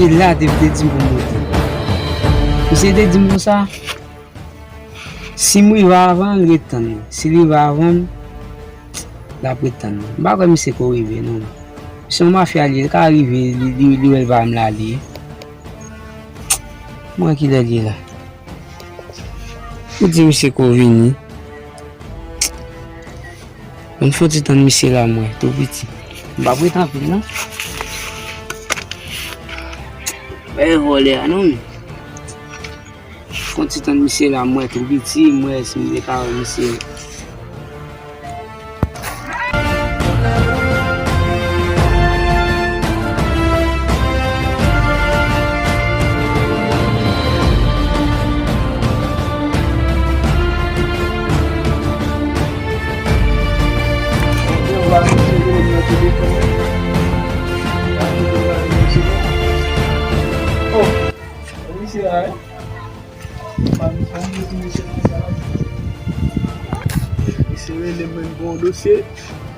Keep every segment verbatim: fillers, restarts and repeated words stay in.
E la, Dave te di m pou m rete. Misye te di m konsa, si m rive avan l, ret tann li. Si l rive avan m, l ap ret tann li. M pa kwè misye ko rive, non. Se yon mafya li ye, li ka rive, li, li, li wè l pa menm la li ye. Mwen kilè li ye la. Ou di misye ko vini. Ann fon ti tann misye la, mwen, tou piti. M p ap ret anpil, non. Bay vòlè a, non. Fon ti tann misye la, mwen, tou piti, mwen, si m te ka wè misye. Oh, misye la, wi. Misye rele mwen pou yon dosye.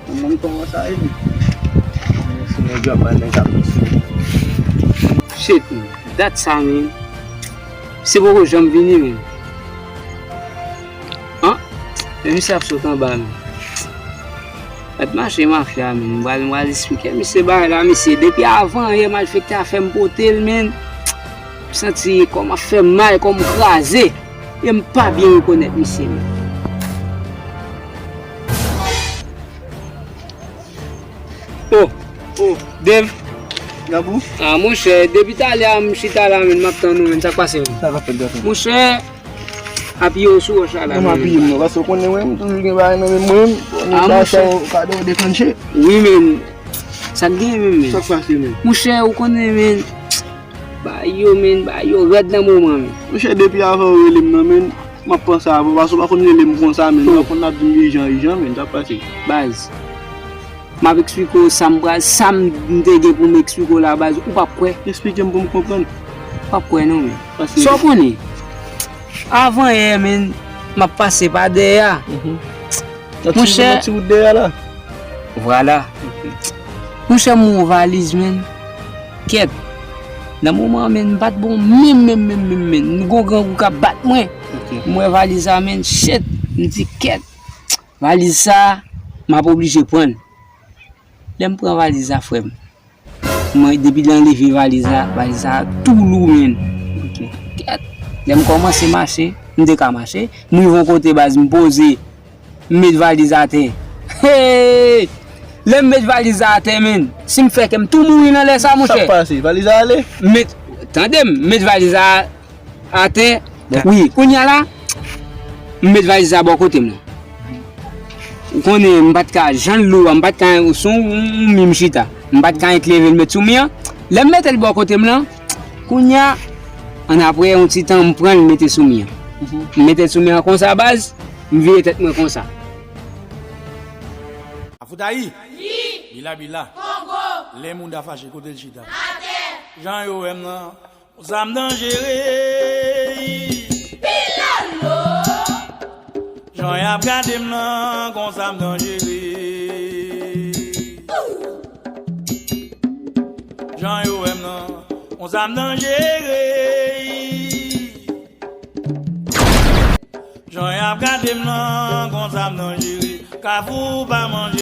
Mwen menm kòman sa ye? Mwen se nèg yo ap bay nèg ap misye. Shit, man. Dat sa, man. Se poko janm vini, man. An? Men misye ap sot anba, man. Mèt mache mafya, man. M pral, m pral esplike misye bagay la, misye. Depi avan yè, malfektè a fè m pote l, man. M santi kò m ap fè m mal, kò m kraze. E m pa byen rekonèt misye, man. Oh, oh, Dave. Gabou? Ah, monchè, depi talè a m chita la, man, m ap tann ou, man. Sa k pase, man? Sa k ap fèt, Gabou? Monchè, apiye w sou wòch la, man. Non, m apiye m non, paske w konnen, mwen, m toujou gen bagay nan men mwen, men sa, sa, w ka deklannche. Wi, man. Sa k genyen menm, man? Sa k pase, man? Monchè, ou konnen, man. Bagay yo, man, bagay yo rèd nan moman, man. Monchè, depi avan ou rele m nan, man, m ap panse avè w, paske w pa konn rele m konsa, man. Ou pa konn ap di m ijan, ijan, man, sa k pase? Baz, m ap eksplike w sa m pral, sa m te gen pou m eksplike w la, baz, ou p ap kwè. Eksplike m pou m konprann. Ou p ap kwè, non, man. Sa w konnen? Avan yè, man, m ap pase pa dèyè a. Monchè. Nan ti wout dèyè la. Vwala. Monchè, m wè yon valiz, man. Kèt. Nan moman an, man, m pa t bon menm, menm, menm, menm, man. M gon grangou k ap bat mwen. M wè valiz la, man, shit. M di, kèt. Valiz sa, m ap oblije pran l. Lè m pran valiz la, frè m. Mwen, depi lè m leve valiz la, valiz la tou lou, man. Kèt. Lè m kòmanse mache, m te ka mache. M rive yon kote, baz, m poze. M met valiz atè. Hey! Lè m met valiz la atè, man, si m fè kè m tou mouri nan lè sa, monchè. Sa k pase? Valiz la ale? Met, tande m, met valiz la atè. Wi, kounye a la, m met valiz la bò kote m nan. Ou konnen, m pa t ka, jan l lou a, m pa t ka, sou yon, yon mi m chita. M pa t ka annik leve l met sou mi an. Lè m mete l bò kote m lan, kounye a, annapre yon ti tan, m pran l, m mete sou mi an. M mete l sou mi an konsa, baz. M vire tèt mwen konsa. Afoutayi! Yi! Bila bila! Kongo! Lè moun ta fache, kote l chita? Atè! Jan yo wè m nan, konsa m danjere. Pilolo! Jan y ap gade m nan, konsa m danjere. Jan yo wè m nan, konsa m danjere. Jan y ap gade m nan, konsa m danjere. Kafou pa manje.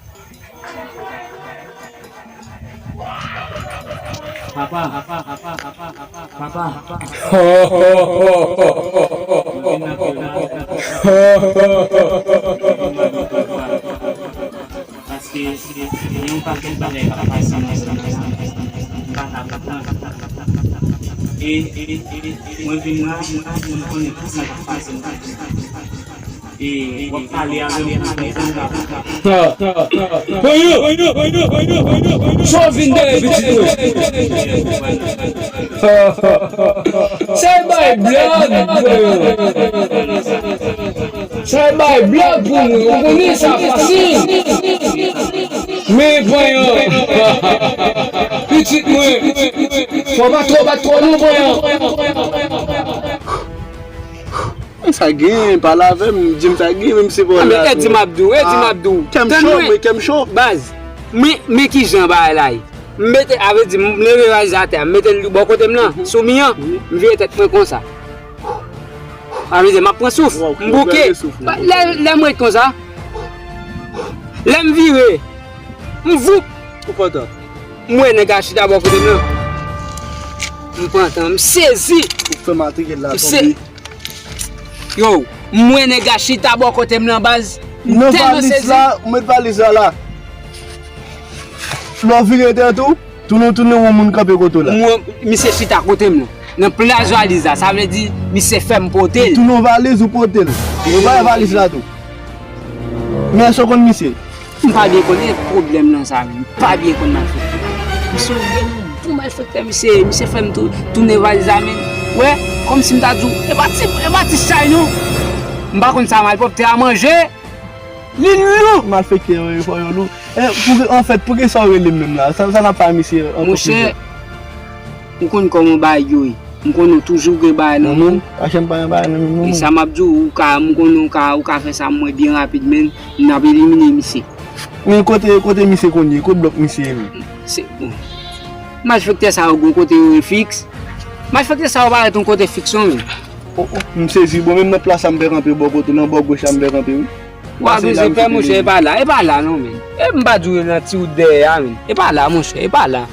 Papa, papa, papa, papa, papa, papa. Papa. Paske gen yon pakèt bagay k ap pase nan zòn nan. M pa ka konprann. E, e, e, mwen vin la, mwen konnen tout sa k ap pase nan zòn nan. E, w ap pale avè m, mwen konn pa konprann. Sa w vin dèyè pitit mwen? Sa bay blag, voyou. Sa bay blag pou mwen. Ou konnen sa fasil. Men, voyou. Pitit mwen. Fò pa twò bat twò non, voyou. Men sa gen, pale avè m, di m sa gen, men m se pa. Ah, men Eddy m ap di w, Eddy m ap di w. Kè m cho, mwen, kè m cho. Baz, men, men kijan bagay la ye. M mete, a vle di, m leve valiz atè a, m mete l bò kote m lan, sou mi an, m vire tèt mwen konsa. A vle di, m ap pran souf, m bouke. Lè, lè m ret konsa, lè m vire, m voup. Ou pran tan. M wè nèg la chita bò kote m lan. M pran tan, m sezi. Ou fè matrikil la tonbe. Yo, m wè nèg la chita bò kote m lan baz. M tèlman sezi. Nan valiz la, ou met valiz la la. Lè w vire tèt ou, tounen, tounen yon moun kanpe kote w la. M wè misye chita kote m lan. Nan plas valiz la, sa vle di misye fè m pote l. Tounen valiz ou pote l. Ou bay valiz la tou. Men èske w konn misye? M pa byen konn, e pwoblèm nan sa menm. M pa byen konn malfektè. Misye yon bon malfektè, misye, misye fè m tou, tounen valiz la, men. Wè, kòmsi m ta di w, e pa ti, e pa ti chay non. M pa konn sa malpwòpte a manje. Li lou. Malfektè yo, yo fò yo lou. E, pou, anfèt, poukisa w rele m menm la? Sa, sa n ap fè a misye ankò. Monchè, ou konn kòman bagay yo ye. M konnen w toujou gen bagay nan men w. Pachè m pa gen bagay nan men m non. E sa m ap di w, ou ka, m konnen w ka, ou ka fè sa mwen byen rapid, men n ap elimine misye. Men kote, kote misye konn ye? Kot blòk misye ye menm? Se, bon. Malfektè sa yo gen kote yo ye fiks. Malfektè sa yo pa ret yon kote fiks non, men. Oh, oh, m sezi. Bon, menm nan plas la m fè kanpe bò kote, nan bò goch la m fè kanpe, wi. Wa bezwen pè, monchè, e pa la, e pa la non, men. E m pa di w nan ti wout dèyè a, men. E pa la, monchè, e pa la.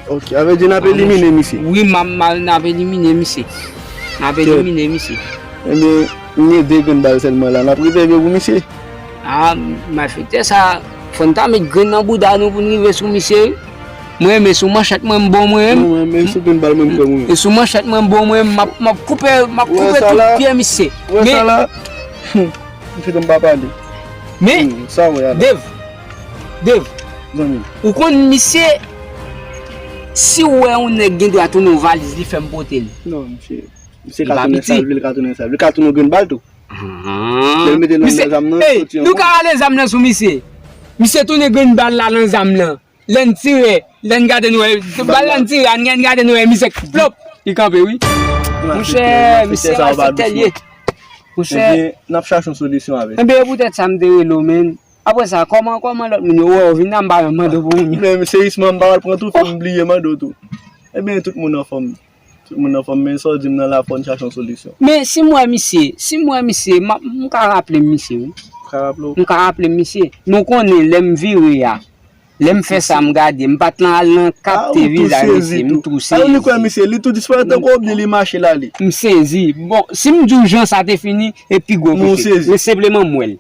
Ok, sa vle di n ap elimine misye. Wi, m ap, m ap, n ap elimine misye. N ap elimine misye. Ebyen, m gen de grenn bal sèlman la, n ap rezève pou misye. A, malfektè sa, fò n ta met grenn nan bouda nou pou n rive sou misye. Mwen menm, e sou manchèt mwen m bon mwen menm. Non, mwen menm, sou grenn bal mwen m pran mwen. E sou manchèt mwen m bon mwen, m ap, m ap koupe, m ap koupe tout pye misye. Wè sa la? Wè sa la? Hum, m fè m pa pale. Men, Dave, Dave, ou konn misye, si w wè yon nèg gen dwa tounen yon valiz, li fè m pote l. Non, misye, misye ka tounen sa l vle, li ka tounen sa l vle, li ka tounen yon grenn bal tou. Lè l mete nan men zam nan, soti ankò. Nou ka rale zam nan sou misye. Misye tounen grenn bal la nan zam nan. Lè n tire, lè n gade nou wè, bal la n tire, n gade nou wè, misye plop, li kanpe wi. Monchè, misye malfektè l ye. Monchè. Ebyen, n ap chache yon solisyon avè l. Ebyen, e poutèt sa m te rele w, men. Apre sa, kòman, kòman lòt moun yo wè w vin la, m pa menm mande w pou moun yo. Men, seryezman, m pa pral pran tou, fò m bliye mande w tou. Ebyen, tout moun anfòm. Tout moun anfòm, men sa w di m nan la, fò n chache yon solisyon. Men, si m wè misye, si m wè misye, m ap, m ka raple m misye, wi. Ou ka raple w? M ka raple m misye. Men w konnen, lè m vire a, lè m fè sa, m gade, m pa t lan al nan kapte vizaj misye, m tou sezi. A, ou tou sezi. A, ou li kwè misye, li tou disparèt ankò oubyen li mache l ale? M sezi. Bon, si m di w jan sa te fini, e pi gwo ke se. Men senpleman m wè l.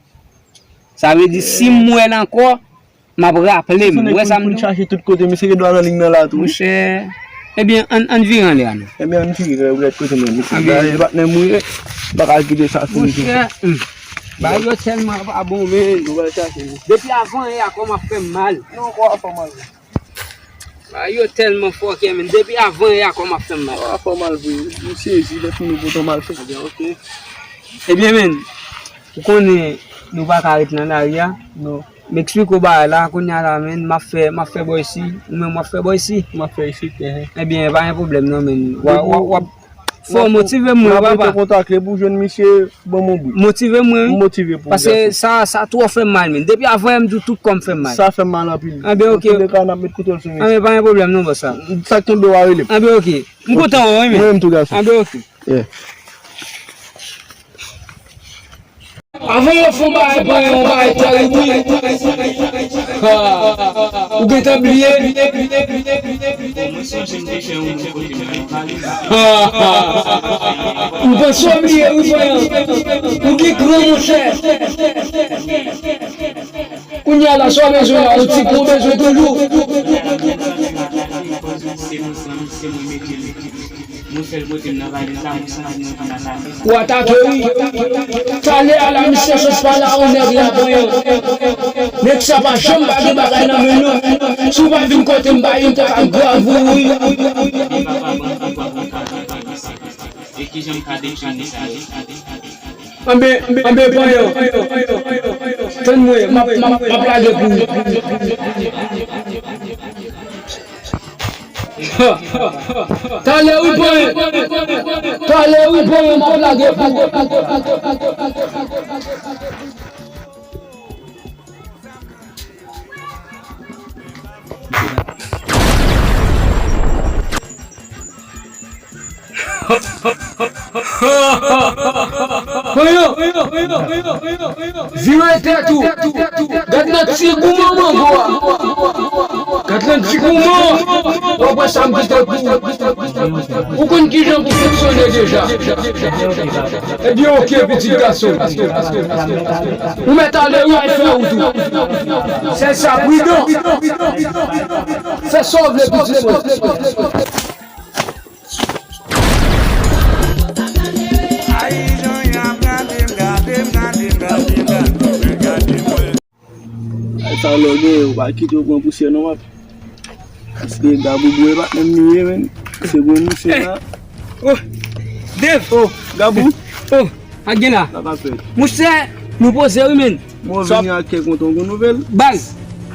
Sa vle di, si m wè l ankò, m ap raple m. Ou wè sa m di w? Chache tout kote, misye gen dwa nan liy nan la tou, wi. Monchè, ebyen, ann, ann vire anlè a non. Ebyen, ann vire, ou gade kote mwen, misye. Ebyen. Dayè, patnè m wi, m pa ka kite sa fini. Monchè, hmm. Bagay yo tèlman pa bon, men. Nou pral chache li. Depi avan yè a kò m ap fè m mal. Non, kò a fè w mal. Bagay yo tèlman fòkè, men. Depi avan yè a kò m ap fè m mal. Kò a fè w mal vre. M sezi, lè fini ou pote yon malfektè. Ebyen, ok. Ebyen, men, ou konnen nou pa ka ret nan lari a. Non. M eksplike w bagay la, kounye a la, men, m ap fè, m ap fè bò isi, ou menm w ap fè bò isi. M ap fè isi, enhen. Ebyen, pa gen pwoblèm non, men. W a, w a, w ap Fò w motive m, wi, papa. Mwen ap rete kontakte pou jwenn misye, ban m yon bri. Motive m, wi. M motive pou w, gason. Paske sa, sa twò fè m mal, men. Depi avan yè m di w tout kò m fè m mal. Sa fè m mal anpil. Anben, ok. Antouleka, n ap met kontwòl sou misye. Anben, pa gen pwoblèm non, bòs la. Sa k tonbe w a rele m. Anben, ok. M kontan wè w, wi, men. Mwen menm tou, gason. Anben, ok. Yeah. Avan yo fè yon bagay, bagay, yon bagay tèrib, wi. Ha. Ou gentan bliye? Ha, ha. M panse w bliye, wi, frè. Ou gen kran, monchè. Kounye a la, sa w bezwen la, yon ti pon bezwen toujou. Nou fè l pote m nan valiz la, mwen santi mwen vin atake. Ou atake, wi. Talè a la, misye sot pa la, yon nèg la pran yon. Nèg sa pa janm pa gen bagay nan men l, non. Si w pa vin kote m, bagay yo te ka grav, wi, wi. E papa, ban m pouvwa pou m ka atake sa. E kijan m ka defann sa, wi. Anben, anben, pran yon. Tann mwen, m ap, m ap, m ap lage pou ou. Talè wi pwen. Talè wi pwen, m ap lage pou ou. Vire tèt ou. Gad nan ti gouman mango a. Gad nan ti gouman. W ap wè sa m kite pou ou. Ou konn kijan pou fonksyone deja. Ebyen, oke, pitit gason. Ou mèt ale wi, al fè wout ou. Sèl sa, pridan. Fè sa w vle, pitit mwen. Ay, sa lògè, ou pa kite yo pran pousyè non, w ap. Paske Gabou bwe pa menm li ye, men. Se gwo misye la. Oh, Dave! Oh, Gabou! Oh, ak gen la. Sa pa fèt. Monchè, nou poze wi, men. Mwen vini ak kè kontan, gwo nouvèl. Baz,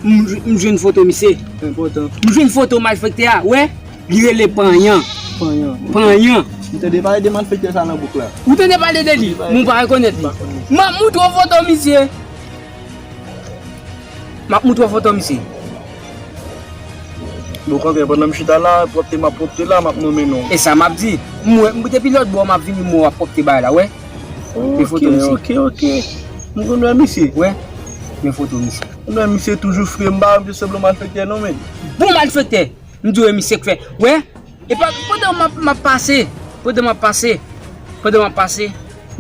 m, m jwenn foto misye. Enpòtan. M jwenn foto malfektè a, wè. Li rele Panyan. Panyan. Panyan. M tande pale de malfektè sa nan bouk la. Ou tande pale de li, men w pa rekonèt li. M ap montre w foto misye. M ap montre w foto misye. Bon, kòkè, pandan m chita la, pwòpte m ap pwòpte la, m ap nonmen non. E sa m ap di. M wè, m, depi lòt bò, m ap vini, m wè w ap pwòpte bagay la, wè. Men foto misye. Ok, ok, ok. M konn wè misye. Wè. Men foto misye. M wè misye toujou fre, m pa wè misye sanble malfektè non, men. Bon malfektè. M di w, e misye k fè. Wè. E pa, pandan m ap, m ap pase, pandan m ap pase, pandan m ap pase,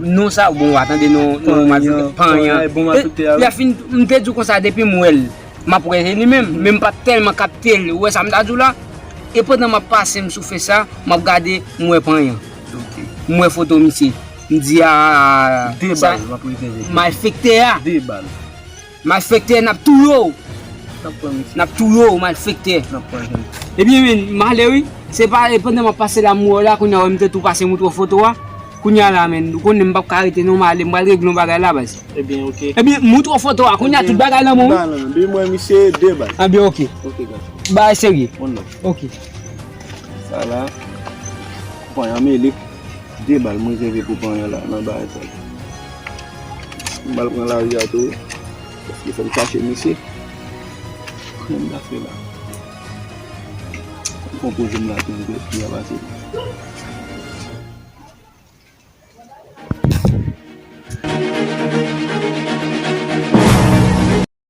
non sa, bon, w a tande non, non, Panyan, malfektè, Panyan. Panyan, bon malfektè a, wi. Lè fin, m te di w konsa, depi m wè l, m ap wè se li menm, men m pa t tèlman kapte l, ou wè sa m ta di w la? E pandan m ap pase, m sou fè sa, m ap gade, m wè Panyan. Ok. M wè foto misye. M di, a, de bal, m ap repete. Malfektè a. De bal. Malfektè, n ap touye w. N ap pran misye. N ap touye w, malfektè. N ap pran misye. Ebyen, men, m ale wi. Se pa, e pandan m ap pase la, m wè w la, kounye a, wè m te tou pase montre w foto a. Kounye a la, men, ou konnen m p ap ka rete non, m ale, m pral regle yon bagay la, baz. Ebyen, ok. Ebyen, montre w foto a, kounye a, tout bagay nan men w. Ba nan men, depi m wè misye, de bal. Ebyen, ok. Ok, guys. Bagay serye. One love. Ok. Sa la, Panyan mele. De bal mwen kenbe pou Panyan la, nan bagay sa. M pral pran lari a tou, paske fò m chache misye. Kòman m ta fè la? M pran poze m la tou, m kwè pi a pase.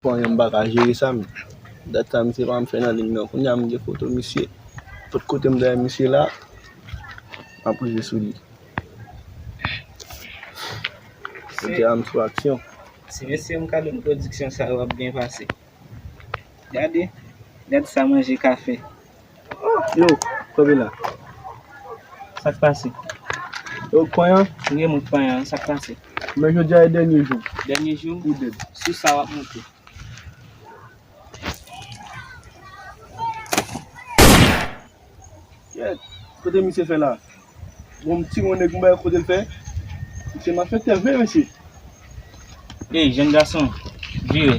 Panyan, m pa ka jere sa, men. Dat sa misye pa m fè nan liy nan. Kounye a m gen foto misye. Tout kote m dèyè misye la, m ap rive sou li. Kounye a m sou aksyon. Si mesye m ka jwenn pwodiksyon sa yo ap byen pase. Gade, gade sa manje ka fè. Yo, kanpe la. Sa k pase? Yo, Panyan. Wi, mwen Panyan, sa k pase? Men jodi a e dènye jou. Dènye jou? Ou dèd. Sou sa w ap monte. Kèt, kote misye fè la? Bon, m tire yon nèg m bay kote l fè. Misye malfektè vre, mesye. Ey, jèn gason, vire.